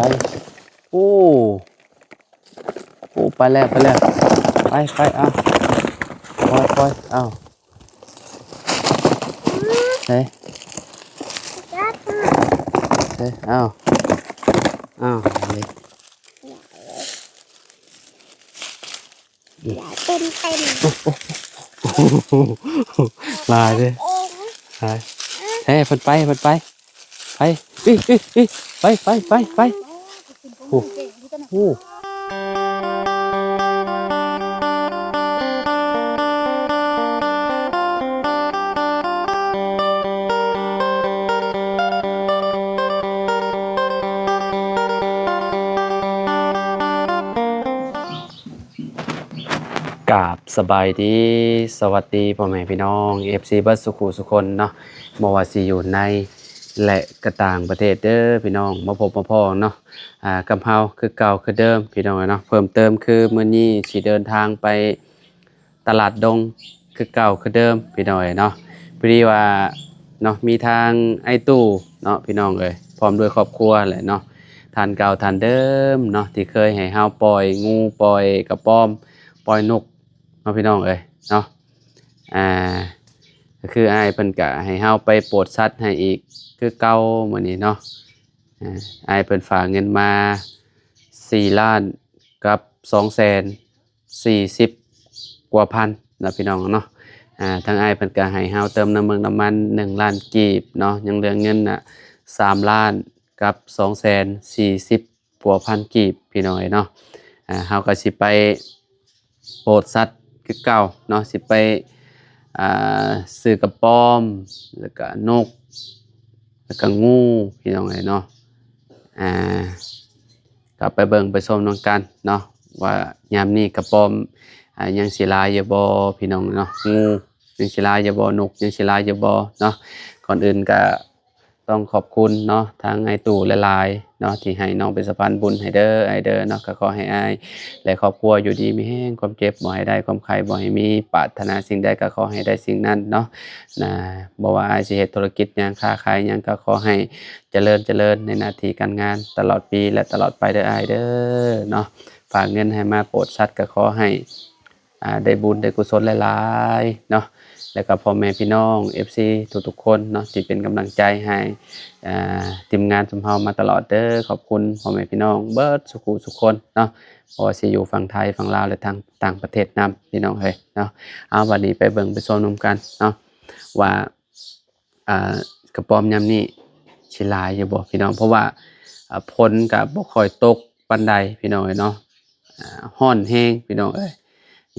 ໂອ້ ໂອ້ ໄປແລ້ວ ໄປແລ້ວ ໄປ ໄປ ເອົາ ປ່ອຍ ປ່ອຍ ເອົາ ເອີ ເອີ ເອົາ ເອົາ ເຕັມໆ ຫຼາຍເດ້ ເອງ ຫຼາຍ ເອີ ເອີ ເພິ່ນໄປ ເພິ່ນໄປ ໄປ ໄປ ໄປ ໄປ ໄປ ໂອ້ ໂອ້ ກາບສະບາຍດີ ສະຫວັດດີພໍ່ແມ່ພີ່ນ້ອງ ເອັຟຊີ ເບິດສູ່ຄູ່ສູ່ຄົນເນາະ ບໍ່ວ່າຊິຢູ່ໃນ ແລະ ກະຕ່າງປະເທດເດີພີ່ນ້ອງ ມາພົບມາພໍ້ເນາະ ອ່າ ກັບເຮົາຄືເກົ່າຄືເດີມພີ່ນ້ອງເອີຍເນາະ ເພີ່ມເຕີມຄືມື້ນີ້ຊິເດີນທາງໄປຕະຫຼາດດົງຄືເກົ່າຄືເດີມພີ່ນ້ອງເອີຍເນາະ ພໍດີວ່າເນາະ ມີທາງອ້າຍຕູ້ເນາະພີ່ນ້ອງເອີຍ ພ້ອມດ້ວຍຄອບຄົວແຫຼະເນາະ ທ່ານເກົ່າທ່ານເດີມເນາະ ທີ່ເຄີຍໃຫ້ເຮົາປ່ອຍງູ ປ່ອຍກະປອມ ປ່ອຍນົກເນາະພີ່ນ້ອງເອີຍເນາະ ອ່າ ກໍຄືອ້າຍເພິ່ນກະໃຫ້ເຮົາໄປໂປດສັດໃຫ້ອີກຄືເກົ່າມື້ນີ້ເນາະ ອ່າ ອ້າຍເພິ່ນຝາກເງິນມາສີ່ລ້ານກັບສອງແສນສີ່ສິບກວ່າພັນເນາະພີ່ນ້ອງເນາະ ອ່າ ທາງອ້າຍເພິ່ນກະໃຫ້ເຮົາເຕີມນ້ຳເມືອງນ້ຳມັນໜຶ່ງລ້ານກີບເນາະ ຍັງເຫຼືອເງິນນະສາມລ້ານກັບສອງແສນສີ່ສິບ ກວ່າພັນກີບພີ່ນ້ອງເອີຍເນາະ ອ່າ ເຮົາກໍຊິໄປໂປດສັດຄືເກົ່າເນາະ ຊິໄປ ອ່າ ຊື້ກະປອມ ແລ້ວກະນົກ ແລ້ວກະງູພີ່ນ້ອງເອີຍເນາະ ອ່າ ກໍໄປເບິ່ງໄປຊົມນຳກັນເນາະ ວ່າຍາມນີ້ກະປອມ ອ່າ ຍັງຊິຫຼາຍຢູ່ບໍ່ພີ່ນ້ອງເນາະ ງູຍັງຊິຫຼາຍຢູ່ບໍ່ ນົກຍັງຊິຫຼາຍຢູ່ບໍ່ເນາະ ກ່ອນອື່ນກະ ຕ້ອງຂອບຄຸນເນາະ ທາງອ້າຍຕູ້ຫຼາຍໆເນາະ ທີ່ໃຫ້ນ້ອງເປັນສະພານບຸນໃຫ້ເດີ ອ້າຍເດີເນາະ ກໍຂໍໃຫ້ອ້າຍ ແລະ ຄອບຄົວຢູ່ດີມີແຮງ ຄວາມເຈັບບໍ່ໃຫ້ໄດ້ ຄວາມໄຂ້ບໍ່ໃຫ້ມີ ປາດຖະໜາສິ່ງໃດກໍຂໍໃຫ້ໄດ້ສິ່ງນັ້ນເນາະ ນະ ບໍ່ວ່າອ້າຍຊິເຮັດທຸລະກິດຫຍັງ ຄ້າຂາຍຫຍັງ ກໍຂໍໃຫ້ຈະເລີນ ຈະເລີນໃນໜ້າທີ່ການງານຕະຫຼອດປີ ແລະ ຕະຫຼອດໄປເດີອ້າຍເດີເນາະ ຝາກເງິນໃຫ້ມາໂປດສັດ ກໍຂໍໃຫ້ ອ່າ ໄດ້ບຸນໄດ້ກຸສົນຫຼາຍໆເນາະ ແລ້ວກໍພໍ່ແມ່ພີ່ນ້ອງເອັຟຊີທຸກໆຄົນເນາະ ທີ່ເປັນກຳລັງໃຈໃຫ້ ອ່າ ທີມງານຊຸມເຮົາມາຕະຫຼອດເດີ ຂອບຄຸນພໍ່ແມ່ພີ່ນ້ອງເບິດສູ່ຄູ່ສູ່ຄົນເນາະ ບໍ່ວ່າຊິຢູ່ຝັ່ງໄທ ຝັ່ງລາວ ແລະ ທາງຕ່າງປະເທດນຳ ພີ່ນ້ອງເອີຍເນາະ ເອົາ ບັດນີ້ໄປເບິ່ງໄປຊົມນຳກັນເນາະ ວ່າ ອ່າ ກະປອມຍາມນີ້ຊິຫຼາຍຢູ່ບໍ່ພີ່ນ້ອງ ເພາະວ່າ ອ່າ ຝົນກະບໍ່ຄ່ອຍຕົກປານໃດພີ່ນ້ອງເອີຍເນາະ ອ່າ ຮ້ອນແຮງພີ່ນ້ອງເອີຍ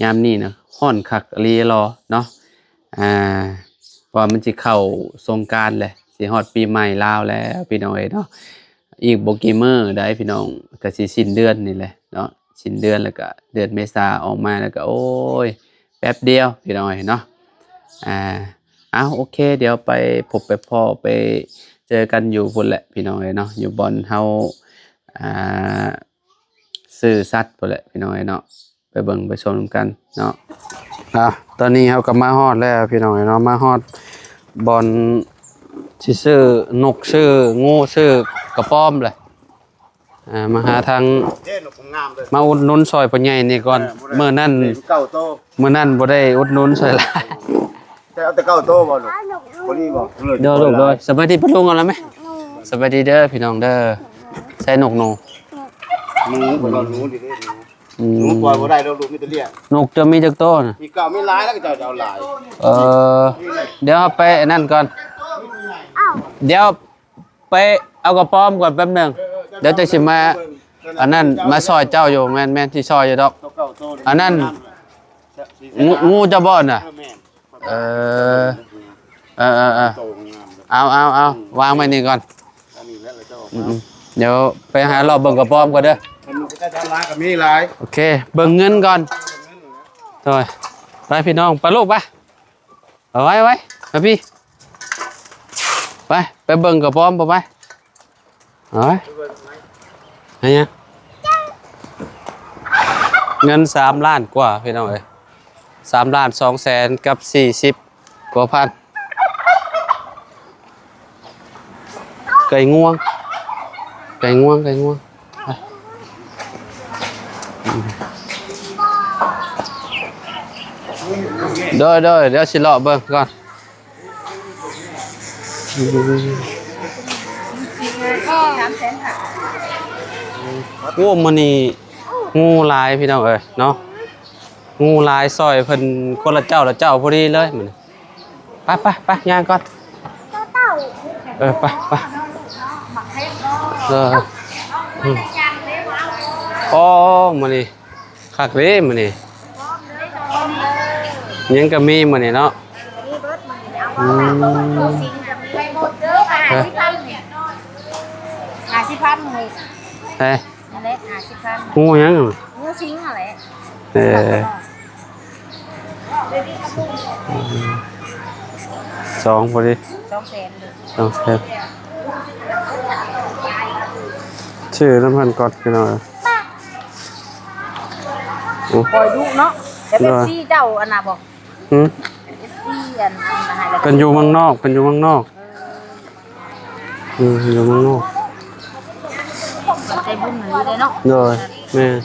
ຍາມນີ້ນະ ຮ້ອນຄັກອີ່ຫຼີເນາະ ອ່າ ເພາະວ່າມັນຊິເຂົ້າສົງການແຫຼະ ຊິຮອດປີໃໝ່ລາວແລ້ວພີ່ນ້ອງເອີຍເນາະ ອີກບໍ່ກີ່ມື້ໃດ໋ພີ່ນ້ອງ ກະຊິສິ້ນເດືອນນີ້ແຫຼະເນາະ ສິ້ນເດືອນ ແລ້ວກະເດືອນເມສາອອກມາ ແລ້ວກະ ໂອ້ຍ ແປັບດຽວພີ່ນ້ອງເອີຍເນາະ ອ່າ ເອົາ ໂອເຄ ດຽວໄປພົບໄປພໍ້ໄປເຈີກັນຢູ່ພຸ້ນແຫຼະພີ່ນ້ອງເອີຍເນາະ ຢູ່ບ່ອນເຮົາ ອ່າ ຊື້ສັດພຸ້ນແຫຼະພີ່ນ້ອງເອີຍເນາະ ໄປເບິ່ງໄປຊົມນຳກັນເນາະ ອ່າ ຕອນນີ້ເຮົາກໍມາຮອດແລ້ວພີ່ນ້ອງເອີຍເນາະ ມາຮອດບ່ອນຊິຊື້ນົກ ຊື້ງູ ຊື້ກະປອມແຫຼະ ອ່າ ມາຫາທາງ ເດ້ ນົກງາມເລີຍ ມາອຸດໜູນຊ່ອຍພໍ່ໃຫຍ່ນີ້ກ່ອນ ເອີ ມື້ນັ້ນ ເດ້ ເກົ້າໂຕ ມື້ນັ້ນບໍ່ໄດ້ອຸດໜູນຊ່ອຍຫຼາຍ ແຕ່ເອົາແຕ່ເກົ້າໂຕບໍ່ລູກ? ພໍດີບໍ່? ໂດຍ ລູກ ໂດຍ ສະບາຍດີປ້າລຸງ ເອົາລະແມ່ ສະບາຍດີເດີພີ່ນ້ອງເດີ ໃສ່ນົກໜູ ໜູ ເພິ່ນວ່າໜູນີ້ເດ້ ໜູ ອືມ ໜູປ່ອຍບໍ່ໄດ້ດອກລູກ ມີແຕ່ລ້ຽງ ນົກເຈົ້າມີຈັກໂຕນະ? ມີເກົ້າ ມີຫຼາຍແລ້ວ ເຈົ້າຈະເອົາຫຼາຍ ເອີ ດຽວເຮົາໄປອັນນັ້ນກ່ອນ ດຽວ ໄປເອົາກະປອມກ່ອນແປັບໜຶ່ງ ເອີ ເອີ ດຽວຈັ່ງຊິມາ ອັນນັ້ນມາຊ່ອຍເຈົ້າຢູ່ ແມ່ນໆ ຊິຊ່ອຍຢູ່ດອກ ອັນນັ້ນ ງູ ງູເຈົ້າບໍ່ນະ? ເອີ ແມ່ນ ເອີ ເອີ ເອີ ເອີ ເອີ ເອົາ ເອົາ ເອົາ ວາງໄວ້ນີ້ກ່ອນ ອັນນີ້ແຫຼະ ດຽວໄປຫາເລາະເບິ່ງກະປອມກ່ອນເດີ ໂອເຄ ເບິ່ງເງິນກ່ອນ ໂດຍ ໄປພີ່ນ້ອງ ໄປລູກ ໄປ ເອົາໄວ້ ໄວ້ ມາພີ່ ໄປ ໄປເບິ່ງກະປອມ ໄປ ເອົາໄວ້ ເອົາຫຍັງ ເງິນສາມລ້ານກວ່າ ພີ່ນ້ອງເອີຍ ສາມລ້ານສອງແສນກັບສີ່ສິບກວ່າພັນ ໄກ່ງວງ ໄກ່ງວງ ໄກ່ງວງ ໂດຍ ໂດຍ ດຽວຊິເລາະເບິ່ງກ່ອນ. ໂອ້ ມື້ນີ້ງູຫຼາຍພີ່ນ້ອງເອີຍເນາະ, ງູຫຼາຍ ຊ່ອຍເພິ່ນຄົນລະເຈົ້າລະເຈົ້າພໍດີເລີຍມື້ນີ້. ໄປ ໄປ ໄປ ຍ່າງກ່ອນ. ເອີ ໄປ ໄປ ເອີ ອືມ ໂອ້ ມື້ນີ້ຄັກເດ້ມື້ນີ້ ຫຍັງກໍມີມື້ນີ້ເນາະ. ອືມ ຫ້າສິບພັນ ຫ້າສິບພັນ ເອີ ນັ້ນແຫຼະ ຫ້າສິບພັນ ງູຫຍັງ? ງູສິງຫັ້ນແຫຼະ. ເອີ ສອງພໍດີ ສອງແສນ ສອງແສນ ຊື້ນຳເພິ່ນກ່ອນພີ່ນ້ອງ. ໂອ້ ປ່ອຍດຸເນາະ ແຕ່ເອັຟຊີເຈົ້າອັນນ່າບໍ່? ຫື ເອັຟຊີອັນນັ້ນໃຫ້ລະ ເພິ່ນຢູ່ເມືອງນອກ ເພິ່ນຢູ່ເມືອງນອກ. ເອີ ອືມ ຢູ່ເມືອງນອກ ໃຈບຸນເລີຍເນາະ. ໂດຍ ແມ່ນ.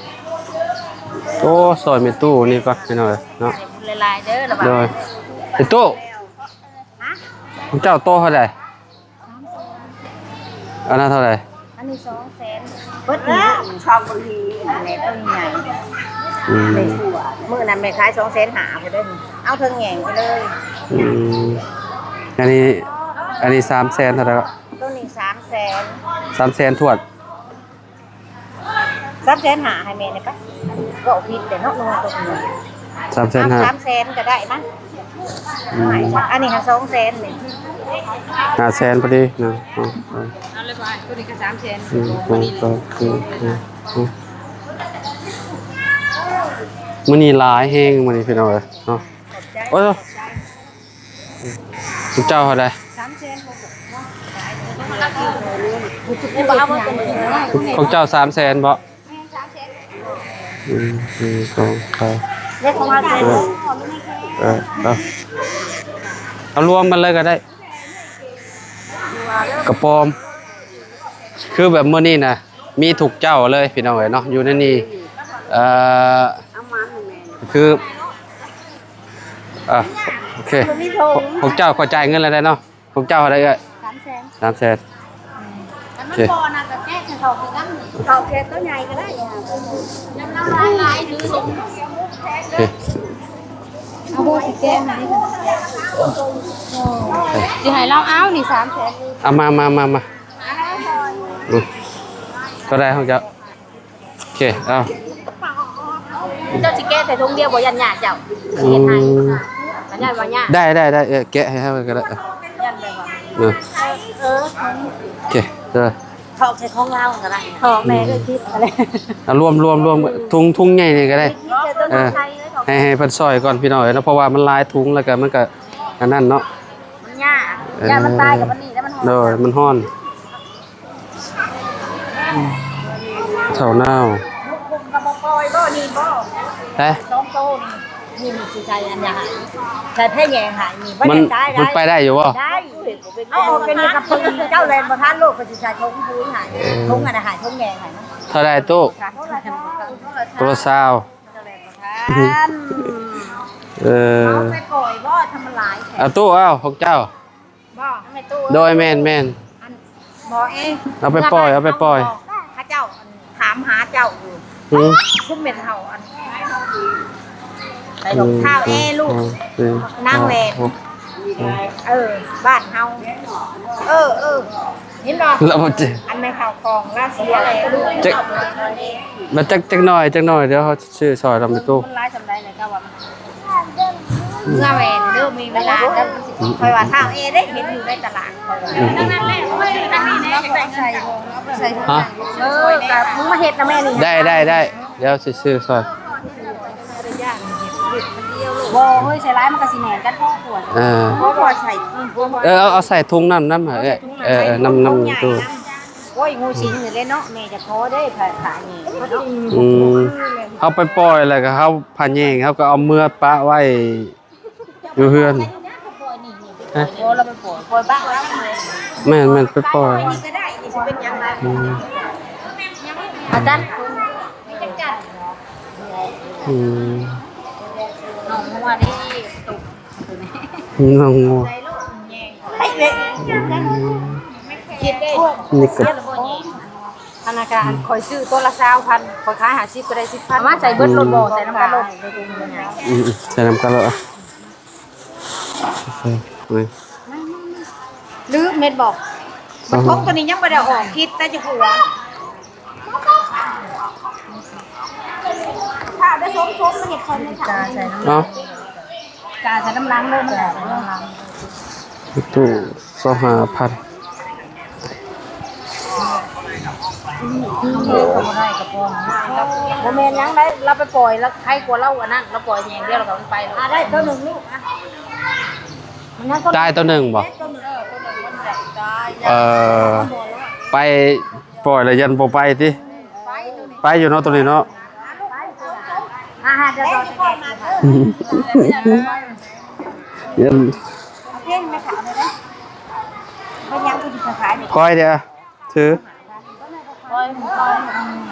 ໂອ້ ຊ່ອຍແມ່ຕູ້ນີ້ກ່ອນພີ່ນ້ອງເອີຍເນາະ. ໃຈບຸນຫຼາຍໆເດີລະບາດ. ໂດຍ ແມ່ຕູ້ ຮະ ເຈົ້າໂຕເທົ່າໃດ? ອັນນັ້ນເທົ່າໃດ? ອັນນີ້ສອງແສນ ເບິດນີ້ ຊ່ອງບາງທີຫັ້ນແຫຼະ ຕົ້ນໃຫຍ່. ອືມ ແມ່ຜົວ ມື້ນັ້ນແມ່ຂາຍສອງແສນຫ້າພຸ້ນເດ້ ເອົາເທິງແຫງ່ງໄປເລີຍ. ອືມ ອັນນີ້ ອັນນີ້ສາມແສນເທົ່າໃດ? ໂຕນີ້ສາມແສນ ສາມແສນຖ້ວນ. ສາມແສນຫ້າ ໃຫ້ແມ່ໄດ້ປະ? ເວົ້າຜິດແຫຼະເນາະ ນ້ອງຕົກເງິນ ສາມແສນຫ້າ ສາມແສນກໍໄດ້ມະ. ອືມ ອັນນີ້ຫາສອງແສນນີ້ ຫ້າແສນພໍດີນະ. ເອົາ ເອົາ ເອົາເລີຍ ໂຕນີ້ກໍສາມແສນ. ອືມ ໂຕນີ້ ໂຕນີ້ ອືມ ມື້ນີ້ຫຼາຍແຮງມື້ນີ້ພີ່ນ້ອງເອີຍເນາະ. ໂອ້ຍ ຂອບໃຈ ຂອບໃຈ. ຂອງເຈົ້າເທົ່າໃດ? ສາມແສນ ຂອງເຈົ້າສາມແສນບໍ່? ແມ່ນ ສາມແສນ. ອືມ ໜຶ່ງ ສອງ ສາມ ເອີ ເອົາ ເອົາລວມກັນເລີຍກໍໄດ້ ກະປອມ. ຄືແບບມື້ນີ້ນະ ມີທຸກເຈົ້າເລີຍພີ່ນ້ອງເອີຍເນາະ ຢູ່ໃນນີ້. ເອີ ຄື ອ່າ ໂອເຄ ພວກເຈົ້າຂໍຈ່າຍເງິນແລ້ວໄດ໋ເນາະ. ພວກເຈົ້າເທົ່າໃດເອື້ອຍ? ສາມແສນ ສາມແສນ. ອືມ ໂອເຄ ເຂົາແກະຕົວໃຫຍ່ກໍໄດ້ ໂອເຄ ເອົາບໍ່ຊິແກະໃຫ້ ຊິໃຫ້ລາວເອົານີ້ ສາມແສນ. ເອົາມາ ມາ ມາ ມາ ອືມ ເທົ່າໃດຂອງເຈົ້າ? ໂອເຄ ເອົາ ເຈົ້າຊິແກະໃສ່ຖົງດຽວບໍ່? ຢ້ານຍາກເຈົ້າ ອືມ ເຮັດໃຫ້ ຢ້ານບໍ່ຍາກ. ໄດ້ ໄດ້ ໄດ້ ເອີ ແກະໃຫ້ເຮົາກໍໄດ້ ຢ້ານແບບວ່າ ເອີ ເອີ ໂອເຄ ເອີ ຖອກໃສ່ຂອງລາວກໍໄດ້ ຖອກແນ່ ອືມ ເອີ ຄິດ ເອົາລວມ ລວມ ລວມ ອືມ ທຸງ ທຸງໃຫຍ່ນີ້ກໍໄດ້ ເອີ ໃຫ້ ໃຫ້ເພິ່ນຊ່ອຍກ່ອນພີ່ນ້ອງເອີຍເນາະ ເພາະວ່າມັນຫຼາຍທຸງ ແລ້ວກໍມັນກໍອັນນັ້ນເນາະ ມັນຍາກ ເອີ ຢ້ານມັນຕາຍກັບອັນນີ້ ແລ້ວມັນຮ້ອນ ໂດຍ ມັນຮ້ອນ. ເຖົ້ານາວ ລູກຄຸມກໍບໍ່ປ່ອຍບໍ່ ນີ້ບໍ່ ຮະ ສອງໂຕນີ້ ນີ້ ນີ້ຊິໃສ່ອັນຫຍັງ ໃສ່ແພແຍງໃຫ້ນີ້ ມັນ ບໍ່ໄດ້ຕາຍ ມັນໄປໄດ້ຢູ່ບໍ່? ໄດ້ ເອົາອອກໄປນີ້ກັບເພິ່ນ ເຈົ້າແລ່ນບໍ່ທັນ ລູກກໍຊິໃສ່ຖົງປຸ໋ຍໃຫ້ ເອີ ຖົງອັນນັ້ນໃຫ້ ຖົງແຍງໃຫ້ ເທົ່າໃດຕູ້? ໂຕລະຊາວ ເຈົ້າແລ່ນບໍ່ທັນ ເອີ ເອົາໄປປ່ອຍບໍ່ ທຳມະລາຍແທ້ ເອົາຕູ້ ເອົາ ຂອງເຈົ້າ ບໍ່ ແມ່ຕູ້ ໂດຍ ແມ່ນ ແມ່ນ ອັນ ບໍ່ເອ ເອົາໄປປ່ອຍ ເອົາໄປປ່ອຍ ເຂົາເຈົ້າ ອັນ ຖາມຫາເຈົ້າຢູ່ ຫື ຊຸມແມ່ເຖົ້າ ອັນ ໄປດອກ ອືມ ທ້າວເອ ລູກ ອືມ ນາງແວ່ນ ເອີ ບ້ານເຮົາ ເອີ ເອີ ເຫັນບໍ່? ລະບໍ່ເຈ ອັນແມ່ເຖົ້າຂອງລາວເສຍແລ້ວ ຈັກ ມາຈັກ ຈັກໜ້ອຍ ຈັກໜ້ອຍ ດຽວເຮົາຊື້ຊ່ອຍລຳໄປຕູ້ ມັນຫຼາຍສ່ຳໃດແລ້ວ ເຈົ້າວ່າມັນ ເມື່ອແວ່ນເດີ ມີເວລາເດີ ຂ້ອຍວ່າທ້າວເອເດ້ ເຫັນຢູ່ໃນຕະຫຼາດ ຂ້ອຍວ່າ ອືມ ເອົາໄປໃສ່ ເອົາໄປໃສ່ ຮະ ເອີ ກະມຶງມາເຮັດນຳແມ່ນີ້ ໄດ້ ໄດ້ ໄດ້ ດຽວຊິຊື້ຊ່ອຍ ບໍ່ເຮີ້ຍ ໃສ່ຫຼາຍມັນກະຊິແໜ້ນກັນພໍປວດ ເອີ ບໍ່ ບໍ່ໃສ່ ເອີ ເອົາ ເອົາໃສ່ຖົງນຳ ນຳ ເອີ ເອີ ນຳ ນຳຕູ້ ໂອ້ຍ ງູສິງນີ້ແຫຼະເນາະ ແມ່ຈະຂໍເດ້ ພະ ພະແຍງ ອືມ ເຮົາໄປປ່ອຍແລ້ວກໍເຮົາ ພະແຍງ ເຮົາກໍເອົາເມືອປະໄວ້ຢູ່ເຮືອນ ຮະ ບໍ່ ລາວໄປປ່ອຍ ປ່ອຍບ້ານລາວ ແມ່ນ ແມ່ນ ໄປປ່ອຍ ນີ້ກໍໄດ້ ນີ້ຊິເປັນຫຍັງລະ ອືມ ອາຈານ ມີຈັກຈັນ ອືມ ນ້ອງງົວນີ້ ນ້ອງງົວ ອືມ ນີ້ກໍ ອັນນັ້ນກະ ອັນຂ້ອຍຊື້ໂຕລະຊາວພັນ ຂ້ອຍຂາຍຫ້າສິບກໍໄດ້ສິບພັນ ເອົາມາໃສ່ເບິດໂລດບໍ່ ໃສ່ນຳກັນໂລດ ອືມ ໃສ່ນຳກັນໂລດ ລືມແມ່ນບໍ່ ບັກທົງໂຕນີ້ຍັງບໍ່ໄດ້ອອກ ຄິດແຕ່ຈະຫົວ ຖ້າໄດ້ຊົມໆ ມາເຮັດໃສ່ໃນຖັງ ເອົາ ກາໃສ່ນ້ຳລັງເລີຍ ມັນອອກນ້ຳລັງ ຕູ້ຊາວຫ້າພັນ ບໍ່ແມ່ນຫຍັງໃດ ລາວໄປປ່ອຍ ລາວໄຄກວ່າລາວອັນນັ້ນ ລາວປ່ອຍແຍງດຽວລາວກໍໄປ ອ່າ ໄດ້ໂຕໜຶ່ງລູກ ອ່ະ ມັນຍັງໂຕໜຶ່ງ ໄດ້ໂຕໜຶ່ງບໍ່ ເອີ ໂຕໜຶ່ງມັນໄດ້ ເອີ ໄປປ່ອຍແລ້ວຢ້ານບໍ່ໄປຕິ ໄປຢູ່ເນາະໂຕນີ້ເນາະ ອ່າ ດຽວ ເອີ ເອົາເພງໄປຂາຍເລີຍເດີ ເປັນຫຍັງຄືຊິຂາຍນີ້ ຄອຍເດີ ຖື ຄອຍ ຄອຍ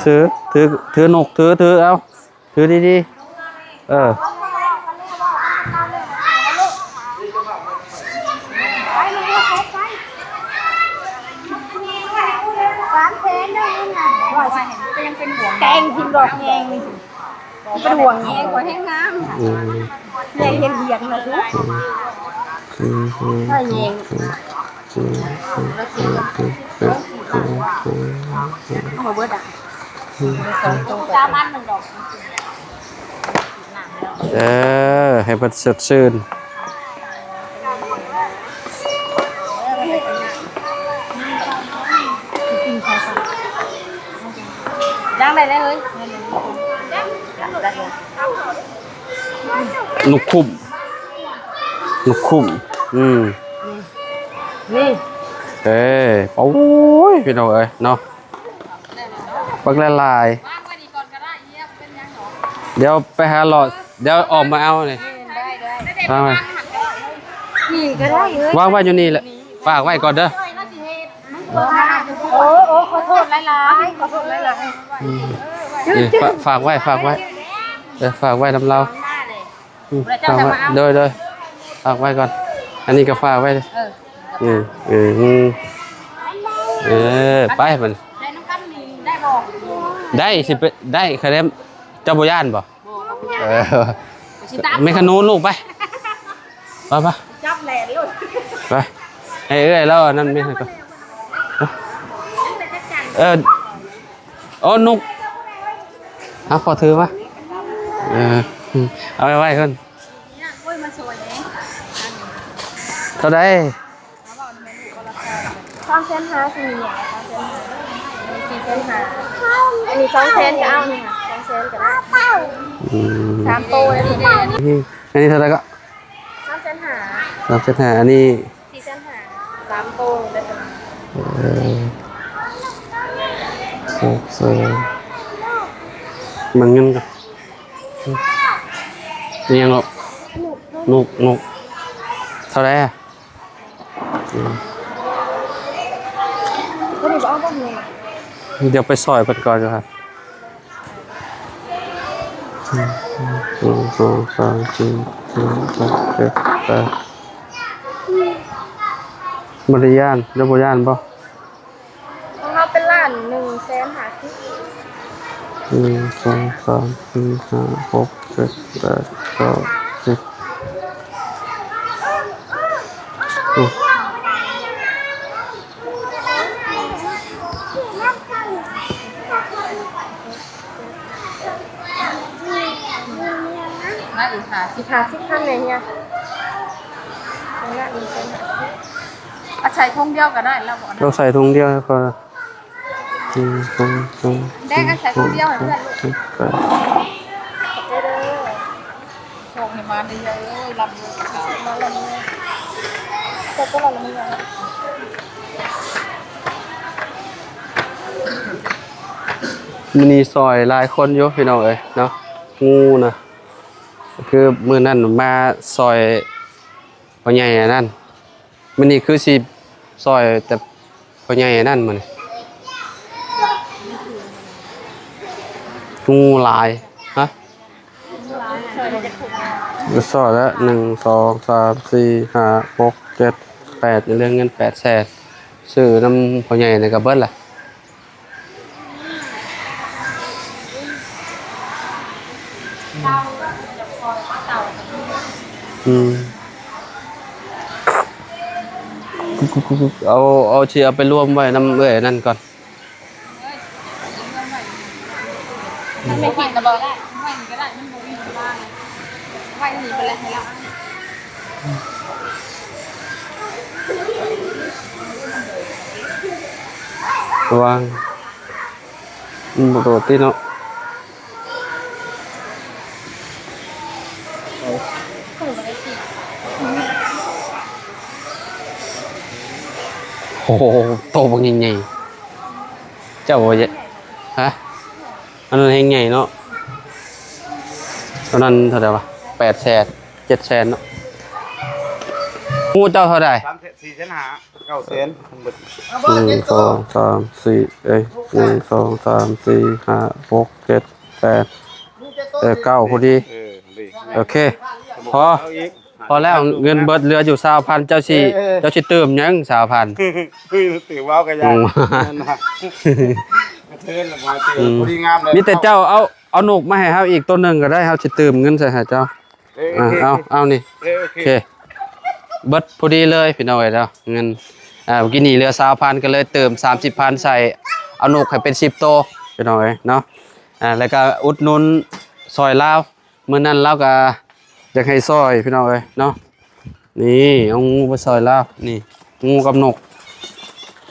ຖື ຖື ຖືນົກ ຖື ຖື ເອົາ ຖືດີໆ ເອີ ສາມແສນໄດ້ເງິນນະ ແກງກິນດອກແຍງ ເປັນຫ່ວງແຍງ ຂ້ອຍແຮງງາມ ອືມ ແຍງເຮັດວຽກນະ ອືມ ອືມ ແຍງ ເອົາມາເບິດອ່ະ ສາມອັນໜຶ່ງດອກ ເອີ ໃຫ້ເພິ່ນສົດຊື່ນ ຍ່າງໄດ້ເລີຍ ນົກຂຸ້ມ ນົກຂຸ້ມ ອືມ ນີ້ ເອີ ໂອ້ຍ ພີ່ນ້ອງເອີຍເນາະ ບັກຫຼາຍໆ ວາງໄວ້ນີ້ກ່ອນກໍໄດ້ ເອີ ເປັນຫຍັງດອກ ດຽວໄປຫາເລາະ ດຽວອອກມາເອົານີ້ ໄດ້ ໄດ້ ວາງໄວ້ ນີ້ກໍໄດ້ເອີຍ ວາງໄວ້ຢູ່ນີ້ແຫຼະ ຝາກໄວ້ກ່ອນເດີ ໂອ້ ໂອ້ ຂໍໂທດຫຼາຍໆ ຂໍໂທດຫຼາຍໆ ອືມ ນີ້ ຝາກ ຝາກໄວ້ ຝາກໄວ້ ເອີ ຝາກໄວ້ນຳລາວ ອືມ ຝາກໄວ້ ໂດຍ ໂດຍ ຝາກໄວ້ກ່ອນ ອັນນີ້ກໍຝາກໄວ້ ເອີ ອືມ ເອີ ອືມ ເອີ ໄປບັດນີ້ ໄດ້ນຳກັນນີ້ ໄດ້ບໍ່ ໄດ້ ຊິໄປ ໄດ້ ຄະແນນ ເຈົ້າບໍ່ຢ້ານບໍ່? ບໍ່ ບໍ່ຢ້ານ ເອີ ຊິຕາມ ແມ່ຂະໜູນລູກ ໄປ ໄປ ໄປ ຈັບແລ່ນໂລດ ໄປ ໃຫ້ເອື້ອຍລາວອັນນັ້ນແມ່ນ ເອີ ໂອ້ ນົກ ຫາພໍ່ຖືມາ ເອີ ເອົາໄວ້ ໄວ້ກ່ອນ ໂອ້ຍ ມາຊ່ວຍແດ່ ເທົ່າໃດ? ສາມແສນຫ້າ ຊິມີຫຍັງ ສາມແສນຫ້າ ສີ່ແສນຫ້າ ອັນນີ້ສອງແສນກໍເອົາ ສອງແສນກໍໄດ້ ອືມ ສາມໂຕເລີຍ ນີ້ ອັນນີ້ເທົ່າໃດກໍ? ສາມແສນຫ້າ ສາມແສນຫ້າ ອັນນີ້ ສີ່ແສນຫ້າ ສາມໂຕເລີຍ ເອີ ໂອເຄ ມັນເງິນກໍ ອີຫຍັງເນາະ? ນົກ ນົກ ນົກ ເທົ່າໃດອະ? ອືມ ດຽວໄປຊ່ອຍເພິ່ນກ່ອນຢູ່ຫັ້ນ ໜຶ່ງ ສອງ ສາມ ສີ່ ຫ້າ ຫົກ ເຈັດ ແປດ ບໍ່ໄດ້ຢ້ານ ເຈົ້າບໍ່ຢ້ານບໍ່? ຂອງເຮົາເປັນລ້ານໜຶ່ງແສນຫ້າສິບ ໜຶ່ງ ສອງ ສາມ ສີ່ ຫ້າ ຫົກ ເຈັດ ແປດ ເກົ້າ ສິບ ອືມ ນະ ອີກຫ້າສິບ ອີກຫ້າສິບພັນແດ່ເຮຍ ນະ ໜຶ່ງແສນຫ້າສິບ ເອົາໃສ່ຖົງດຽວກໍໄດ້ແລ້ວບໍ່? ເອົາໃສ່ຖົງດຽວໃຫ້ເພິ່ນ ໜຶ່ງ ສອງ ສາມ ແດງ ເອົາໃສ່ຖົງດຽວໃຫ້ເພິ່ນລູກ ສີ່ ຫ້າ ຫົກ ເຈັດ ແປດ ຂອບໃຈເດີ ໂຊກໃຫ້ມານເດີເອີຍ ລ່ຳລວຍ ມາລ່ຳລວຍ ເຈົ້າກໍລ່ຳລວຍ ມື້ນີ້ຊ່ອຍຫຼາຍຄົນຢູ່ພີ່ນ້ອງເອີຍເນາະ ງູນະ ຄືມື້ນັ້ນມາຊ່ອຍພໍ່ໃຫຍ່ອັນນັ້ນ ມື້ນີ້ຄືຊິຊ່ອຍແຕ່ພໍ່ໃຫຍ່ອັນນັ້ນມື້ນີ້ ງູຫຼາຍ ຮະ? ກໍຊອຍລະ ໜຶ່ງ ສອງ ສາມ ສີ່ ຫ້າ ຫົກ ເຈັດ ແປດ ຍັງເຫຼືອເງິນແປດແສນ ຊື້ນຳພໍ່ໃຫຍ່ນີ້ກໍເບິດລະ. ອືມ ເອົາ ເອົາ ຊິເອົາໄປລວມໄວ້ນຳເອື້ອຍນັ້ນກ່ອນ. ມັນບໍ່ກິນລະບໍ່? ໄວ້ນີ້ກໍໄດ້ ມັນບໍ່ມີວາງ ໄວ້ນີ້ໄປແລ້ວໃຫ້ລາວ ວາງ ມັນບໍ່ໂດດຕິເນາະ. ໂອ້ໂຫ ໂຕບັກໃຫຍ່ໆ ເຈົ້າບໍ່ ຮະ? ອັນນັ້ນແຮງໃຫຍ່ເນາະ ອັນນັ້ນເທົ່າໃດວະ? ແປດແສນ ເຈັດແສນເນາະ. ງູເຈົ້າເທົ່າໃດ? ສາມແສນ ສີ່ແສນຫ້າ ເກົ້າແສນທັງເບິດ. ໜຶ່ງ ສອງ ສາມ ສີ່ ເອີຍ ໜຶ່ງ ສອງ ສາມ ສີ່ ຫ້າ ຫົກ ເຈັດ ແປດ ເອີ ເກົ້າພໍດີ. ເອີ ໂອເຄ ພໍ ເອົາອີກ ພໍແລ້ວ ເງິນເບິດເຫຼືອຢູ່ຊາວພັນ ເຈົ້າຊິ ເອີ ເຈົ້າຊິຕື່ມຫຍັງຊາວພັນ? ຕື່ມເວົ້າກໍຢາກ ອືມ ເທີນລະມາຕື່ມ ອືມ ພໍດີງາມເລີຍ. ມີແຕ່ເຈົ້າເອົາ ເອົານົກມາໃຫ້ເຮົາອີກໂຕໜຶ່ງກໍໄດ້ ເຮົາຊິຕື່ມເງິນໃສ່ໃຫ້ເຈົ້າ. ເອີ ເອີ ໂອເຄ ເອົາ ເອົານີ້ ເອີ ໂອເຄ ໂອເຄ ເບິດພໍດີເລີຍພີ່ນ້ອງເອີຍເນາະ ເງິນ ອ່າ ເມື່ອກີ້ນີ້ເຫຼືອຊາວພັນ ກໍເລີຍເຕີມສາມສິບພັນໃສ່ ເອົານົກໃຫ້ເປັນສິບໂຕພີ່ນ້ອງເອີຍເນາະ. ອ່າ ແລ້ວກໍອຸດໜູນຊ່ອຍລາວ ມື້ນັ້ນລາວກໍຢາກໃຫ້ຊ່ອຍພີ່ນ້ອງເອີຍເນາະ. ນີ້ ເອົາງູໄປຊ່ອຍລາວ ນີ້ ງູກັບນົກ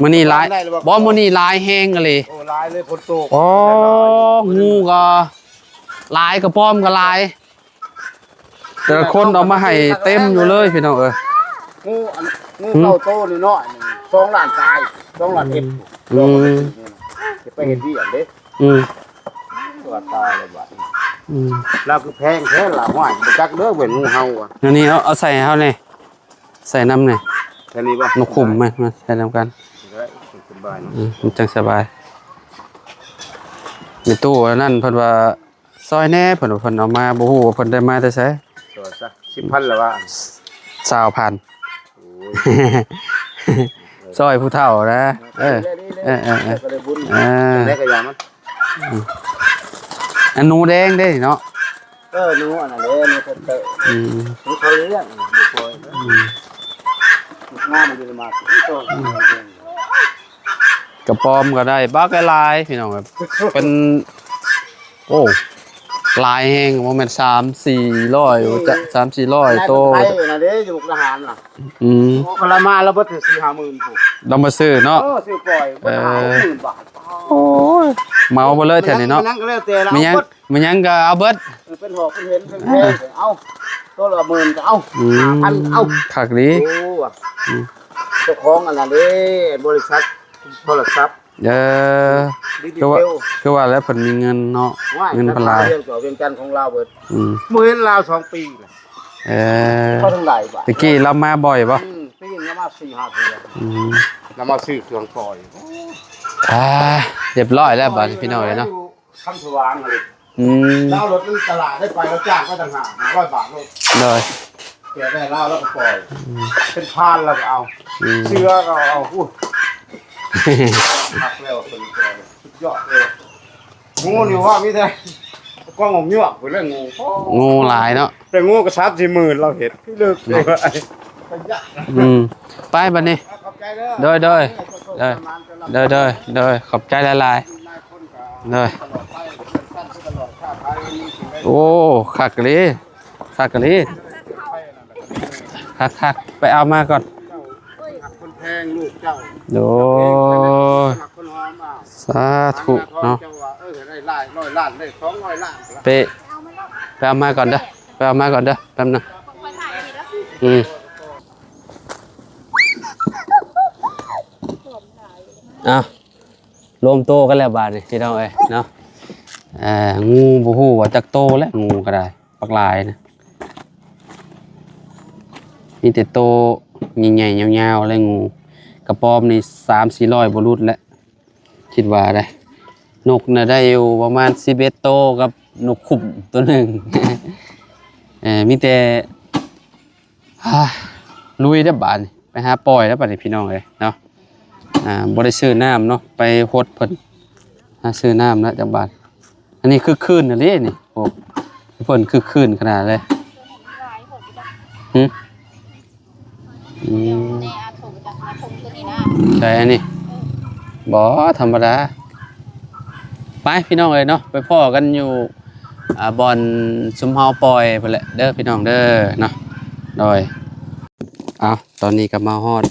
ມື້ນີ້ຫຼາຍ ບໍ່ ມື້ນີ້ຫຼາຍແຮງອີ່ຫຼີ. ໂອ້ ຫຼາຍເລີຍ ຝົນຕົກ ອໍ ງູກໍຫຼາຍ ກະປອມກໍຫຼາຍ ແຕ່ລະຄົນເອົາມາໃຫ້ເຕັມຢູ່ເລີຍພີ່ນ້ອງເອີຍ. ງູ ອັນ ງູເກົ້າໂຕນ້ອຍໆ ສອງລ້ານປາຍ ສອງລ້ານເອັດ ອືມ ຈະໄປເຮັດວຽກເດ້. ອືມ ຕົວຕາຍແລ້ວບາດນີ້ ອືມ ລາວຄືແພງແທ້ລະ ຫ້ວຍ ບໍ່ຈັກເດີເວີຍງູເຮົາອະ. ອັນນີ້ເອົາ ເອົາໃສ່ໃຫ້ເຮົາແດ່ ໃສ່ນຳແດ່ ໃສ່ນີ້ບໍ່? ນົກຂຸມ ມາ ມາໃສ່ນຳກັນ ໄດ້ ສະບາຍເນາະ ອືມ ມັນຈັ່ງສະບາຍ. ແມ່ຕູ້ອັນນັ້ນເພິ່ນວ່າ ຊ່ອຍແດ່ ເພິ່ນວ່າເພິ່ນເອົາມາ ບໍ່ຮູ້ວ່າເພິ່ນໄດ້ມາແຕ່ໃສ. ຊ່ອຍຊະ ສິບພັນລະວ່າ ຊາວພັນ ໂອ້ຍ ຊ່ອຍຜູ້ເຖົ້ານະ ເອີ ເອີ ເອີ ເອີ ເອີ ກໍໄດ້ບຸນ ເອີ ຈັ່ງໃດກໍຢ່າມັນ ອືມ ອັນໜູແດງເດ້ເນາະ ເອີ ໜູອັນນັ້ນເດ້ ໜູເຕີ ອືມ ໜູເຂົາລ້ຽງ ບໍ່ປ່ອຍ ອືມ ງາມຢູ່ມາກ ອືມ ກະປອມກໍໄດ້ ບັກຫຼາຍໆ ພີ່ນ້ອງເອີຍ ເປັນ ໂອ້ ຫຼາຍແຮງ ບໍ່ແມ່ນສາມສີ່ຮ້ອຍ ບໍ່ຈັກ ສາມສີ່ຮ້ອຍໂຕ ນາຍເພິ່ນໄທນະເດ້ ຢູ່ມຸກດາຫານນະ ອືມ ໂອ້ ລະມາລະເບິດສີ່ຫ້າໝື່ນພຸ້ນ ລະມາຊື້ເນາະ ເອີ ຊື້ປ່ອຍ ເອີ ເບິດຫ້າຫົກໝື່ນບາດ ໂອ້ຍ ເໝົາເບິດເລີຍແຖວນີ້ເນາະ ແມ່ນຫຍັງກໍເອົາເບິດ ເປັນຫອກເປັນເຫັນເປັນແພງ ເອົາ ໂຕລະໝື່ນກໍເອົາ ອືມ ຫ້າພັນເອົາ ຄັກດີ ໂອ້ ອືມ ເຈົ້າຂອງອັນນັ້ນເດ້ ບໍລິສັດໂທລະສັບ ເອີ ຄືວ່າ ຄືວ່າແລ້ວເພິ່ນມີເງິນເນາະ ເງິນເພິ່ນຫຼາຍ ວຽງຈັນຂອງລາວເບິດ ອືມ ບໍ່ເຫັນລາວສອງປີລະ ເອີ ເຂົາທັງຫຼາຍບາດ ຕະກີ້ລາວມາບ່ອຍບໍ່? ອືມ ປີໜຶ່ງລາວມາສີ່ຫ້າເທື່ອ ອືມ ລາວມາຊື້ເຄື່ອງປ່ອຍ ອ່າ ຮຽບຮ້ອຍແລ້ວບາດນີ້ ພີ່ນ້ອງເອີຍເນາະ ຄຳສະຫວ່າງຫັ້ນ ອືມ ລາວລົດນຳຕະຫຼາດໄດ້ໄປ ລາວຈ້າງໄປຕ່າງຫາກ ຫ້າຮ້ອຍບາດໂລດ ໂດຍ ແກະໄດ້ລາວ ລາວກໍປ່ອຍ ອືມ ເປັນພານລາວກໍເອົາ ອືມ ເສືອກໍເອົາ ໂອ້ຍ ຄັກແລ້ວເພິ່ນກໍສຸດຍອດເລີຍ ງູນີ້ວ່າມີແຕ່ກອງໝວກພຸ້ນແຫຼະ ງູ ໂອ້ ງູຫຼາຍເນາະ ແຕ່ງູກໍສາມສີ່ໝື່ນລາວເຮັດ ເລີກເລີຍ ອືມ ໄປບັດນີ້ ຂອບໃຈເດີ ໂດຍ ໂດຍ ໂດຍ ໂດຍ ໂດຍ ຂອບໃຈຫຼາຍໆ ໂດຍ ໂອ້ ຄັກອີ່ຫຼີ ຄັກອີ່ຫຼີ ຄັກໆ ໄປເອົາມາກ່ອນ ເຈົ້າຮັກຄົນແພງລູກເຈົ້າ ໂດຍ ຮັກຄົນຫອມ ອ້າວ ສາທຸເນາະ ເຈົ້າວ່າ ເອີ ໄດ້ຫຼາຍຮ້ອຍລ້ານ ໄດ້ສອງຮ້ອຍລ້ານ ໄປ ໄປເອົາມາກ່ອນເດີ ໄປເອົາມາກ່ອນເດີ ແປັບໜຶ່ງ ອືມ ເອົາ ລວມໂຕກັນແລ້ວບາດນີ້ ພີ່ນ້ອງເອີຍເນາະ ເອີ ງູບໍ່ຮູ້ວ່າຈັກໂຕແລ້ວ ງູກໍໄດ້ ບັກຫຼາຍນະ ມີແຕ່ໂຕໃຫຍ່ໆ ຍາວໆ ແລະ ງູ ກະປອມນີ້ສາມສີ່ຮ້ອຍບໍ່ຫຼຸດແຫຼະ ຄິດວ່າໄດ໋ ນົກນະໄດ້ຢູ່ປະມານສິບເອັດໂຕກັບນົກຂຸມໂຕໜຶ່ງ ເອີ ມີແຕ່ ອ່າ ລຸຍແລ້ວບາດນີ້ ໄປຫາປ່ອຍແລ້ວບາດນີ້ພີ່ນ້ອງເອີຍເນາະ. ອ່າ ບໍ່ໄດ້ຊື້ນ້ຳເນາະ ໄປຫົດເພິ່ນ ຫາຊື້ນ້ຳແລ້ວຈັກບາດ. ອັນນີ້ຄຶກຄື້ນອີ່ຫຼີນີ້ ໂອ້ ເພິ່ນຄຶກຄື້ນຂະໜາດເລີຍ. ຫຶ? ອືມ ໃສ່ອັນນີ້ ບໍ່ທຳມະດາ. ໄປພີ່ນ້ອງເອີຍເນາະ ໄປພໍ້ກັນຢູ່ ອ່າ ບ່ອນຊຸມເຮົາປ່ອຍພຸ້ນແຫຼະເດີພີ່ນ້ອງເດີເນາະ. ໂດຍ ເອົາ ຕອນນີ້ກໍມາຮອດ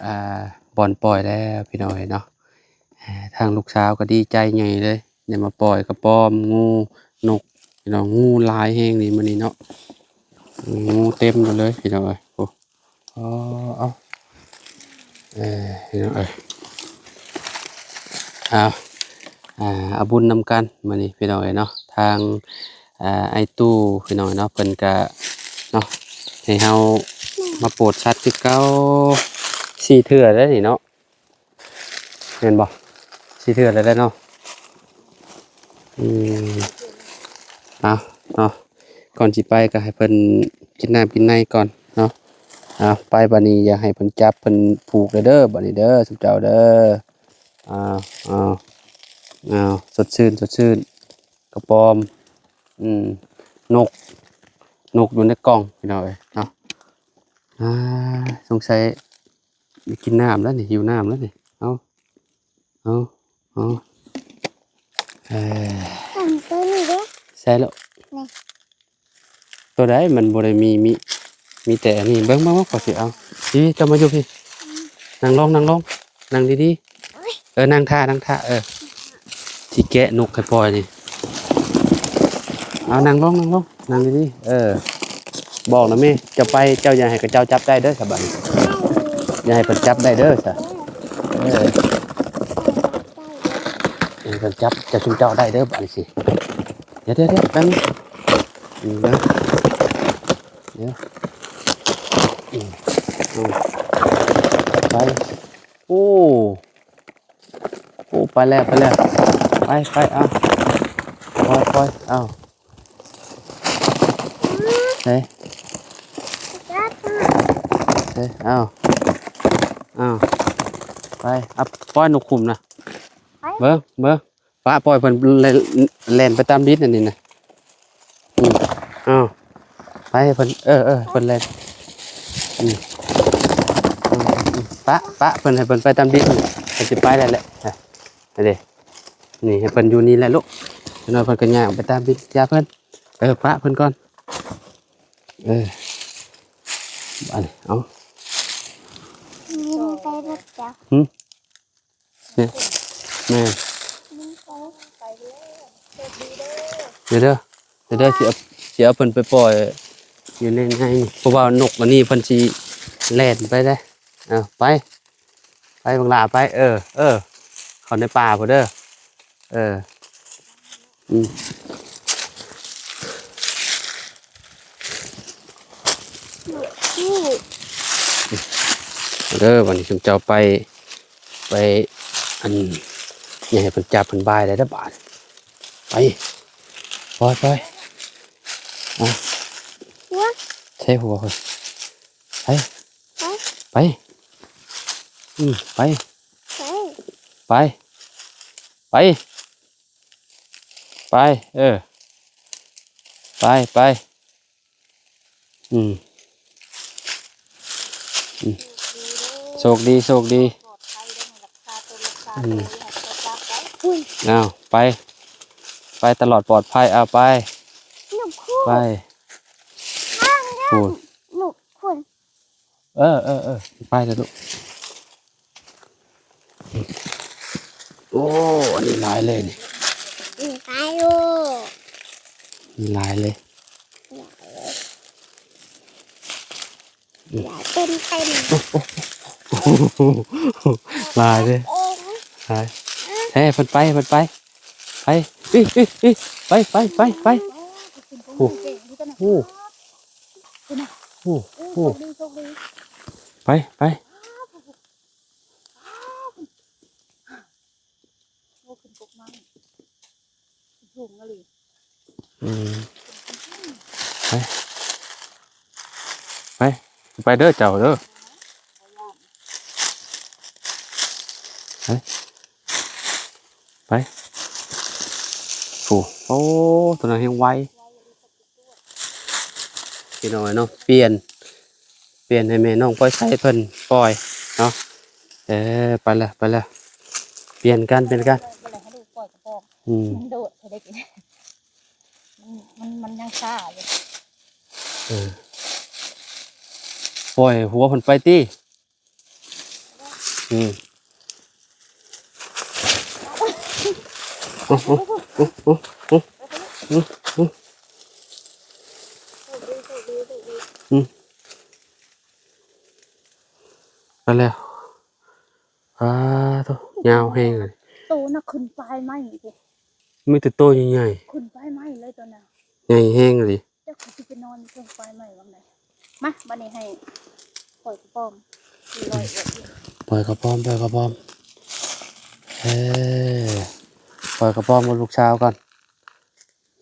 ອ່າ ບ່ອນປ່ອຍແລ້ວພີ່ນ້ອງເອີຍເນາະ. ອ່າ ທາງລູກສາວກໍດີໃຈໃຫຍ່ເລີຍ ໄດ້ມາປ່ອຍກະປອມ ງູ ນົກ ພີ່ນ້ອງ. ງູຫຼາຍແຮງນີ້ມື້ນີ້ເນາະ ງູເຕັມຢູ່ເລີຍພີ່ນ້ອງເອີຍ. ໂອ້ ອໍ ເອົາ ເອີ ພີ່ນ້ອງເອີຍ ເອົາ ອ່າ ເອົາບຸນນຳກັນມື້ນີ້ພີ່ນ້ອງເອີຍເນາະ. ທາງ ອ່າ ອ້າຍຕູ້ພີ່ນ້ອງເນາະ ເພິ່ນກະເນາະ ໃຫ້ເຮົາມາໂປດສັດຄືເກົ່າ ສີ່ເທື່ອແລ້ວນີ້ເນາະ. ແມ່ນບໍ່? ສີ່ເທື່ອແລ້ວເນາະ. ອືມ ເອົາເນາະ ກ່ອນຊິໄປກໍໃຫ້ເພິ່ນກິນນ້ຳກິນໃນກ່ອນເນາະ. ເອົາ ໄປບາດນີ້ ຢ່າໃຫ້ເພິ່ນຈັບ ເພິ່ນຜູກເດີ ບາດນີ້ເດີ ຊຸມເຈົ້າເດີ. ເອົາ ເອົາ ເອົາ ສົດຊື່ນ ສົດຊື່ນ ກະປອມ ອືມ ນົກ ນົກຢູ່ໃນກ່ອງພີ່ນ້ອງເອີຍເນາະ. ອ່າ ສົງໄສໄດ້ກິນນ້ຳແລ້ວນີ້ ຫິວນ້ຳແລ້ວນີ້. ເອົາ ເອົາ ເອົາ ເອີ ໃສ່ແລ້ວ ນີ້ ໂຕໃດມັນບໍ່ໄດ້ມີ ມີ ມີແຕ່ອັນນີ້. ເບິ່ງ ເບິ່ງ ເບິ່ງ ຂ້ອຍຊິເອົາ ພີ່ ເຈົ້າມາຢູ່ພີ້ ນັ່ງລົງ ນັ່ງລົງ ນັ່ງດີໆ. ໂອ້ຍ ເອີ ນັ່ງທ່າ ນັ່ງທ່າ ເອີ ຊິແກະນົກໃຫ້ປ່ອຍນີ້. ເອົາ ນັ່ງລົງ ນັ່ງລົງ ນັ່ງດີໆ. ເອີ ບອກນະແມ່ ເຈົ້າໄປ ເຈົ້າຢ່າໃຫ້ເຂົາເຈົ້າຈັບໄດ້ເດີ ສະບາດນີ້ ຢ່າໃຫ້ເພິ່ນຈັບໄດ້ເດີ ສະ. ເອີ ເອີ ເພິ່ນຈັບເຈົ້າ ຊຸມເຈົ້າໄດ້ເດີ ບາດນີ້ຊິ. ດຽວ ດຽວ ດຽວ ແປັບໜຶ່ງ ອືມ ດຽວ ດຽວ ອືມ ເອົາ ໄປ. ໂອ້ ໂອ້ ໄປແລ້ວ ໄປແລ້ວ ໄປ ໄປ ເອົາ ປ່ອຍ ປ່ອຍ ເອົາ ເອີ ເອີ ເອົາ ເອົາ ໄປ ເອົາ ປ່ອຍນົກຂຸມນະ ໄປ ເບິ່ງ ເບິ່ງ ປະ ປ່ອຍເພິ່ນແລ່ນ ແລ່ນໄປຕາມດິນອັນນີ້ນະ. ອືມ ເອົາ ໄປໃຫ້ເພິ່ນ ເອີ ເອີ ເພິ່ນແລ່ນ ອືມ ອືມ ອືມ ປະ ປະເພິ່ນ ໃຫ້ເພິ່ນໄປຕາມດິນ ເພິ່ນຊິໄປໄດ້ແຫຼະ. ອ່ະ ນີ້ເດ້ ນີ້ໃຫ້ເພິ່ນຢູ່ນີ້ແຫຼະລູກ ຈັກໜ້ອຍເພິ່ນກໍຍ່າງໄປຕາມດິນ ຢ່າເພິ່ນ ເອີ ປະເພິ່ນກ່ອນ ເອີ ອັນນີ້ ເອົາ ນີ້ໄປເບິດແລ້ວ ຫຶ? ນີ້ ແມ່ນ ເດີ ເດີ ເດີ ຊິເອົາ ຊິເອົາເພິ່ນໄປປ່ອຍຢູ່ໃນ ໃນນີ້ ເພາະວ່ານົກອັນນີ້ເພິ່ນຊິແລ່ນໄປເດ້. ເອົາ ໄປ ໄປບັກຫຼ້າໄປ ເອີ ເອີ ເຂົ້າໃນປ່າພຸ້ນເດີ ເອີ ອືມ. ເດີ ບາດນີ້ຊຸມເຈົ້າໄປ ໄປ ອັນ ຢ່າໃຫ້ເພິ່ນຈັບເພິ່ນບາຍໄດ້ເດີບາດ. ໄປ ປ່ອຍ ປ່ອຍ ເອົາ ຫົວ ໃສ່ຫົວເພິ່ນ ໄປ ໄປ ໄປ ອືມ ໄປ ໄປ ໄປ ໄປ ເອີ ໄປ ໄປ ອືມ ອືມ ໂຊກດີ ໂຊກດີ ອືມ ເອົາ ໄປ ໄປຕະຫຼອດປອດໄພ ເອົາ ໄປ ໄປ ພຸ້ນ ເອີ ເອີ ເອີ ໄປເດີລູກ. ໂອ້ ອັນນີ້ຫຼາຍເລີຍນີ້ ອືມ ຫຼາຍຢູ່ ນີ້ຫຼາຍເລີຍ ຫຼາຍເລີຍ ອືມ ຫຼາຍເຕັມໆ ໂອ້ໂຫ ຫຼາຍເລີຍ ເອີ ຫຼາຍ ເອີ ເອີ ເພິ່ນໄປ ເພິ່ນໄປ ໄປ ອີ ອີ ອີ ໄປ ໄປ ໄປ ໄປ ໂອ້ ໂອ້ ໂອ້ ໂອ້ ໂຊກດີ ໂຊກດີ ໄປ ໄປ ໂອ້ ຂຶ້ນກົກໄມ້ ສູງອີ່ຫຼີ ອືມ ໄປ ໄປເດີເຈົ້າເດີ ໄປ ໄປ ໂອ້ ໂອ້ ຕົວນັ້ນແຮງໄວ ພີ່ນ້ອງເອີຍເນາະ ປ່ຽນ ປ່ຽນໃຫ້ແມ່ນ້ອງປອຍໄຊເພິ່ນປ່ອຍເນາະ ເອີ ໄປລະ ໄປລະ ປ່ຽນກັນ ປ່ຽນກັນ ບໍ່ໄດ້ໃຫ້ລູກປ່ອຍກະປອງ ອືມ ມັນໂດດໃສ່ໄດ້ກິນ ມັນ ມັນ ມັນຍັງຊ້າຢູ່ ເອີ ປ່ອຍຫົວເພິ່ນໄປຕິ ອືມ ໂອ້ ໂອ້ ໂອ້ ໂອ້ ອືມ ໄປແລ້ວ ອ້າໂທ້ ຍາວແຮງເລີຍ ໂຕນະຂຶ້ນປາຍໄມ້ພຸ້ນ ມີແຕ່ໂຕໃຫຍ່ໆ ຂຶ້ນປາຍໄມ້ເລີຍໂຕນະ ໃຫຍ່ແຮງອີ່ຫຼີ ຈັກຊິໄປນອນຢູ່ເທິງປາຍໄມ້ວັງໃດ ມາ ບັດນີ້ໃຫ້ປ່ອຍກະປອມ ສີ່ຮ້ອຍ ອືມ ກວ່າ ປ່ອຍກະປອມ ປ່ອຍກະປອມ ເອີ ປ່ອຍກະປອມກັບລູກສາວກ່ອນ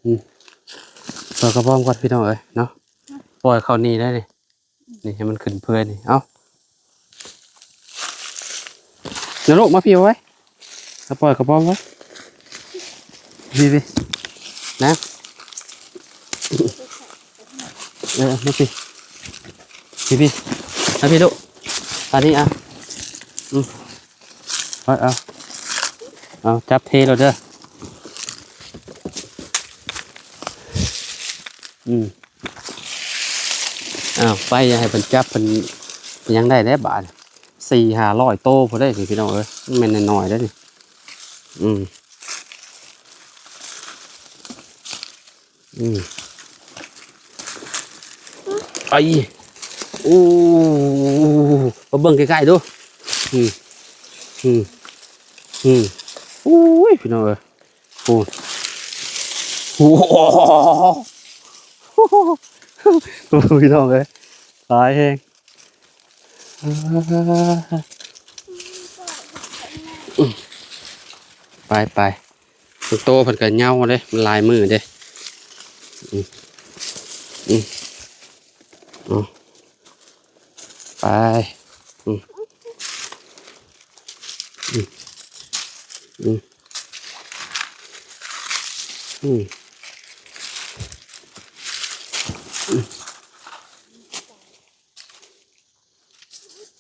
ອືມ ປ່ອຍກະປອມກ່ອນພີ່ນ້ອງເອີຍເນາະ ປ່ອຍເຂົ້ານີ້ໄດ້ນີ້ ນີ້ໃຫ້ມັນຂຶ້ນເພື່ອຍນີ້ ເອົາ ນະລູກ ມາພີ້ໄວ້ ມາປ່ອຍກະປອມໄວ້ ພີ້ໆ ນະ ເອີ ມາພີ້ ພີ້ໆ ມາພີ້ລູກ ອັນນີ້ ອ່ະ ອືມ ເອົາ ເອົາ ເອົາ ຈັບເທໂລດເດີ ອືມ ອ້າວ ໄປຢ່າໃຫ້ເພິ່ນຈັບ ເພິ່ນຫຍັງໄດ້ແດ່ບາດ ສີ່ຫ້າຮ້ອຍໂຕພຸ້ນເດ້ນີ້ພີ່ນ້ອງເອີຍ ມັນແມ່ນນ້ອຍໆເດ້ນີ້ ອືມ ອືມ ໄປ ໂອ້ ມາເບິ່ງໃກ້ໆດູ ອືມ ອືມ ອືມ ໂອ້ຍ ພີ່ນ້ອງເອີຍ ໂອ້ ໂອ້ ໂອ້ ພີ່ນ້ອງເອີຍ ຫຼາຍແຮງ ໄປໆ ໂຕເພິ່ນກະເຍົາເດ້ ມັນຫຼາຍມື້ເດ້ ອືມ ອືມ ເອົາ ໄປ ອືມ ອືມ ອືມ ອືມ ອືມ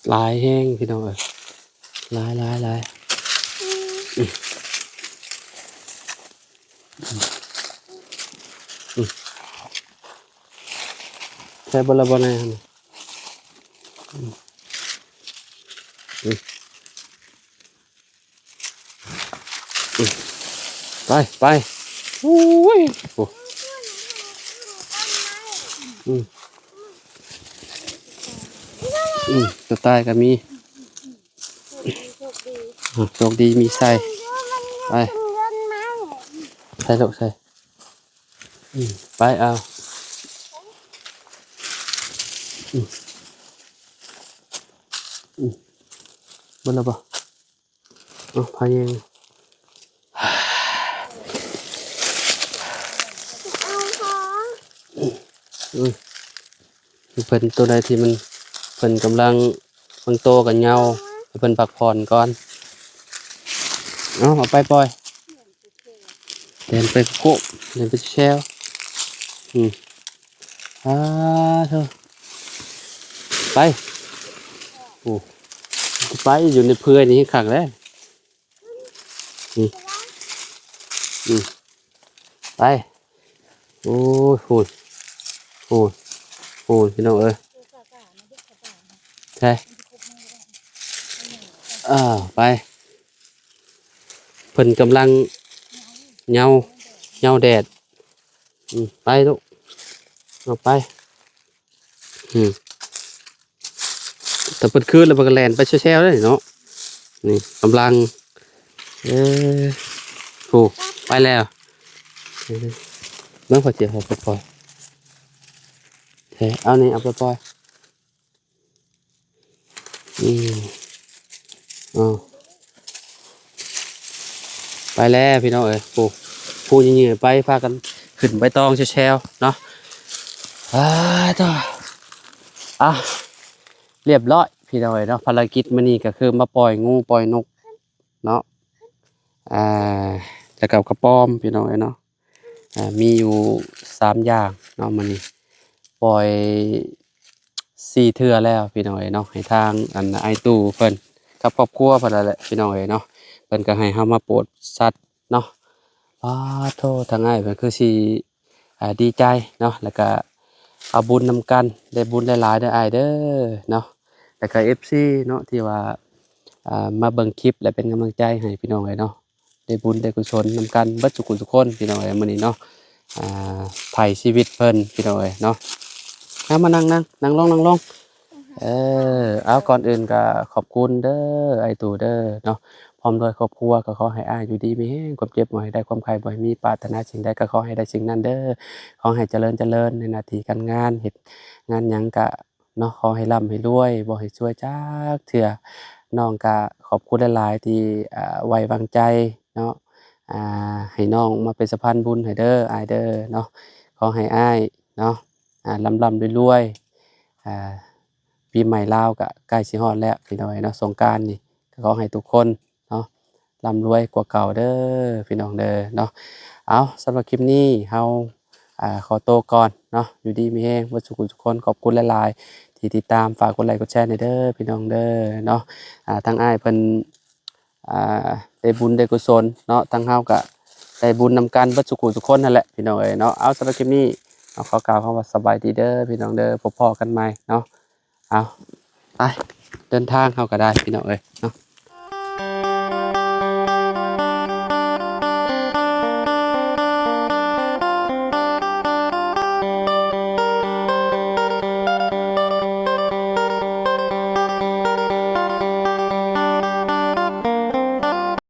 ຫຼາຍແຮງພີ່ນ້ອງເອີຍ ຫຼາຍ ຫຼາຍ ຫຼາຍ ອືມ ອືມ ໃສ່ເບິດລະບໍ່ແນ່ຫັ້ນ ອືມ ອືມ ອືມ ໄປ ໄປ ໂອ້ຍ ໂອ້ ອືມ ອືມ ກະຕ່າຍກະມີ ໂຊກດີ ອ່າ ໂຊກດີມີໄຊ ໄປ ໃສ່ລູກ ໃສ່ ອືມ ໄປເອົາ ອືມ ອືມ ເບິດແລ້ວບໍ່? ເອົາ ພາແຍງ ອືມ ເພິ່ນ ໂຕໃດທີ່ມັນ ເພິ່ນກຳລັງ ບາງໂຕກໍເຫງົາ ໃຫ້ເພິ່ນພັກຜ່ອນກ່ອນ ເອົາ ເອົາໄປປ່ອຍ ແລ່ນໄປໂຄກ ແລ່ນໄປແຊວ ອືມ ອາ ໂທ້ ໄປ ໂອ້ ໄປຢູ່ໃນເພື່ອຍນີ້ຄັກແລ້ວ ນີ້ ອືມ ໄປ ໂອ້ຍ ໂພດ ໂພດ ໂພດ ພີ່ນ້ອງເອີຍ ໃຊ່ ເອີ ໄປ ເພິ່ນກຳລັງເຫງົາ ເຫງົາແດດ ອືມ ໄປລູກ ເອົາໄປ ອືມ ແຕ່ເພິ່ນຄືນແລ້ວເພິ່ນກໍແລ່ນໄປແຊວໆເດ້ເນາະ ນີ້ກຳລັງ ເອີ ໂອ້ ໄປແລ້ວ ເບິ່ງ ຂ້ອຍຊິເອົາໄປປ່ອຍ ເອົານີ້ ເອົາໄປປ່ອຍ ອືມ ເອົາ ໄປແລ້ວພີ່ນ້ອງເອີຍ ໂອ້ ຜູ້ເຫຍື່ອໄປ ພາກັນຂຶ້ນໃບຕອງແຊວໆເນາະ ອາ ໂທ້ ອາ ຮຽບຮ້ອຍພີ່ນ້ອງເອີຍເນາະ. ພາລະກິດມື້ນີ້ກໍຄືມາປ່ອຍງູປ່ອຍນົກເນາະ ອ່າ ແລ້ວກໍກະປອມພີ່ນ້ອງເອີຍເນາະ. ອ່າ ມີຢູ່ສາມຢ່າງເນາະ ມື້ນີ້ປ່ອຍສີ່ເທື່ອແລ້ວພີ່ນ້ອງເອີຍເນາະ ໃຫ້ທາງອັນອ້າຍຕູ້ເພິ່ນກັບຄອບຄົວເພິ່ນນັ້ນແຫຼະພີ່ນ້ອງເອີຍເນາະ. ເພິ່ນກໍໃຫ້ເຮົາມາໂປດສັດເນາະ. ປາດໂທ ທາງອ້າຍເພິ່ນຄືຊິ ອ່າ ດີໃຈເນາະ ແລ້ວກະເອົາບຸນນຳກັນ ໄດ້ບຸນຫຼາຍໆເດີອ້າຍເດີເນາະ. ແລ້ວກະເອັຟຊີເນາະ ທີ່ວ່າ ອ່າ ມາເບິ່ງຄລິບ ແລະ ເປັນກຳລັງໃຈໃຫ້ພີ່ນ້ອງເອີຍເນາະ ໄດ້ບຸນໄດ້ກຸສົນນຳກັນເບິດທຸກຜູ້ທຸກຄົນພີ່ນ້ອງເອີຍ ມື້ນີ້ເນາະ. ອ່າ ໄຖ່ຊີວິດເພິ່ນພີ່ນ້ອງເອີຍເນາະ. ເອົາ ມານັ່ງ ນັ່ງ ນັ່ງລົງ ນັ່ງລົງ. ເອີ ເອົາ ກ່ອນອື່ນກໍຂອບຄຸນເດີອ້າຍຕູ້ເດີເນາະ ພ້ອມດ້ວຍຄອບຄົວ ກໍຂໍໃຫ້ອ້າຍຢູ່ດີມີແຮງ ຄວາມເຈັບບໍ່ໃຫ້ໄດ້ ຄວາມໄຂ້ບໍ່ໃຫ້ມີ ປາດຖະໜາສິ່ງໃດກໍຂໍໃຫ້ໄດ້ສິ່ງນັ້ນເດີ. ຂໍໃຫ້ຈະເລີນ ຈະເລີນໃນໜ້າທີ່ການງານ ເຮັດງານຫຍັງກະເນາະ ຂໍໃຫ້ລ່ຳໃຫ້ລວຍ ບໍ່ໃຫ້ຊວຍຈັກເທື່ອ. ນ້ອງກະຂອບຄຸນຫຼາຍໆທີ່ ອ່າ ໄວ້ວາງໃຈເນາະ ອ່າ ໃຫ້ນ້ອງມາເປັນສະພານບຸນໃຫ້ເດີອ້າຍເດີເນາະ. ຂໍໃຫ້ອ້າຍເນາະ ອ່າ ລ່ຳໆລວຍໆ ອ່າ ປີໃໝ່ລາວກະໃກ້ຊິຮອດແລ້ວພີ່ນ້ອງເອີຍເນາະ ສົງການນີ້ ກໍຂໍໃຫ້ທຸກຄົນເນາະ ລ່ຳລວຍກວ່າເກົ່າເດີພີ່ນ້ອງເດີເນາະ. ເອົາ ສຳລັບຄລິບນີ້ເຮົາ ອ່າ ຂໍໂຕກ່ອນເນາະ ຢູ່ດີມີແຮງເບິດສູ່ຜູ້ທຸກຄົນ. ຂອບຄຸນຫຼາຍໆທີ່ຕິດຕາມ ຝາກກົດໄລກົດແຊໃຫ້ເດີພີ່ນ້ອງເດີເນາະ. ອ່າ ທາງອ້າຍເພິ່ນ ອ່າ ໄດ້ບຸນໄດ້ກຸສົນເນາະ ທາງເຮົາກະໄດ້ບຸນນຳກັນເບິດສູ່ຜູ້ທຸກຄົນຫັ້ນແຫຼະພີ່ນ້ອງເອີຍເນາະ. ເອົາ ສຳລັບຄລິບນີ້ເຮົາຂໍກ່າວຄຳວ່າສະບາຍດີເດີພີ່ນ້ອງເດີ ພົບພໍ້ກັນໃໝ່ເນາະ. ເອົາ ໄປ ເດີນທາງເຮົາກໍໄດ້ພີ່ນ້ອງເອີຍເນາະ.